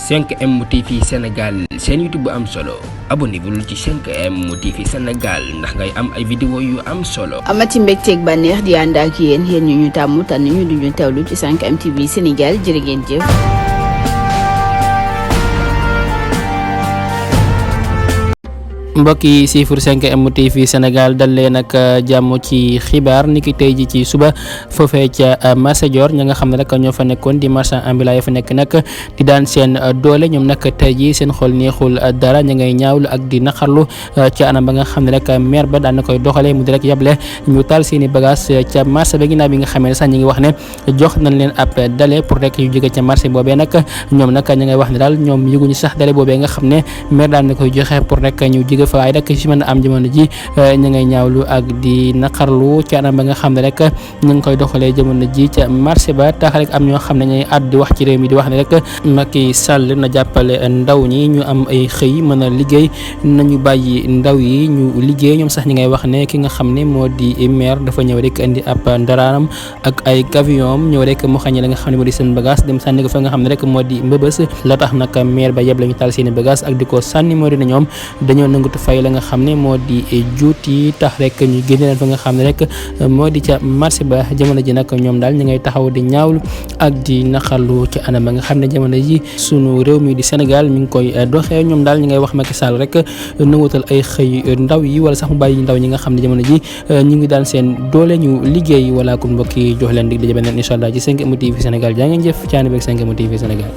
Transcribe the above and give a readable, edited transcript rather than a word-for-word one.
5M TV Sénégal seen YouTube bu am solo abonnez-vous ci 5M TV Sénégal ndax ngay am ay vidéo yu am solo. amati mbégteeg bànneex di ànd ak yéen ñu tàmm tànn ñu duñu teewlu ci 5M TV Sénégal jërë ngeen jëf. mbokk yi siifur 5M TV Sénégal dal leen ak jàmm ci xibaar niki tey ji ci suba foofee ca marché Dior ña nga xam ne rek ñoo fa nekkoon di marchand ambulant ya fa nekk nag di daan seen doole ñoom nag tey ji seen xol neexul dara ña ngay ñaawlu ak di naqarlu ci anam ba nga xam ne rek maire ba daan na koy doxalee mu di rek yable ñu taal seen i bagage ca marché ba ginnaaw bi nga xamee ne sax ñi ngi wax ne jox nañ leen ab dale pour rek yu jóge ca marché boobee nag ñoom nag ña ngay wax ne daal ñoom yëguñu sax dale boobee nga xam ne maire daan na koy joxe pour rek ñu jóge fa waaye rek ci mën a am jamono ji ña ngay ñaawlu ak di naqarlu ci anam ba nga xam ne rek ñu ngi koy doxalee jamono ji ca marché ba tax rek am ñoo xam ne ñay àdd di wax ci réew mi di wax ne rek Macky Sall na jàppale ndaw ñi ñu am ay xëy mën a liggéey nañu bàyyi ndaw yi ñu liggéey ñoom sax ñi ngay wax ne ki nga xam ne moo di maire dafa ñëw rek indi ab ndaraanam ak ay camion ñëw rek mu xañe la nga xam ne moo di seen bagage dem sànni ko fa nga xam ne rek moo di mbëbës la tax nag maire ba yeb la ñu taal seen bagage ak di ko sànni moo di na ñoom dañoo nangutu fay la nga xam ne moo di juuti tax rek ñu génne leen fa nga xam ne rek moo di ca marché ba jamono ji nag ñoom daal ñu ngay taxaw di ñaawlu ak di naqarlu ci anam ba nga xam ne jamono ji sunu réew mi di Sénégal mi ngi koy doxee ñoom daal ñu ngay wax Macky Sall rek nangutal ay xëy ndaw yi wala sax mu bàyyi ndaw ñi nga xam ne jamono ji ñu ngi daan seen doole ñu liggéey wala kon mbokk yi jox leen dig daje beneen incha allah ci 5M TV Sénégal jaa ngeen jëf caani beeg 5M TV Sénégal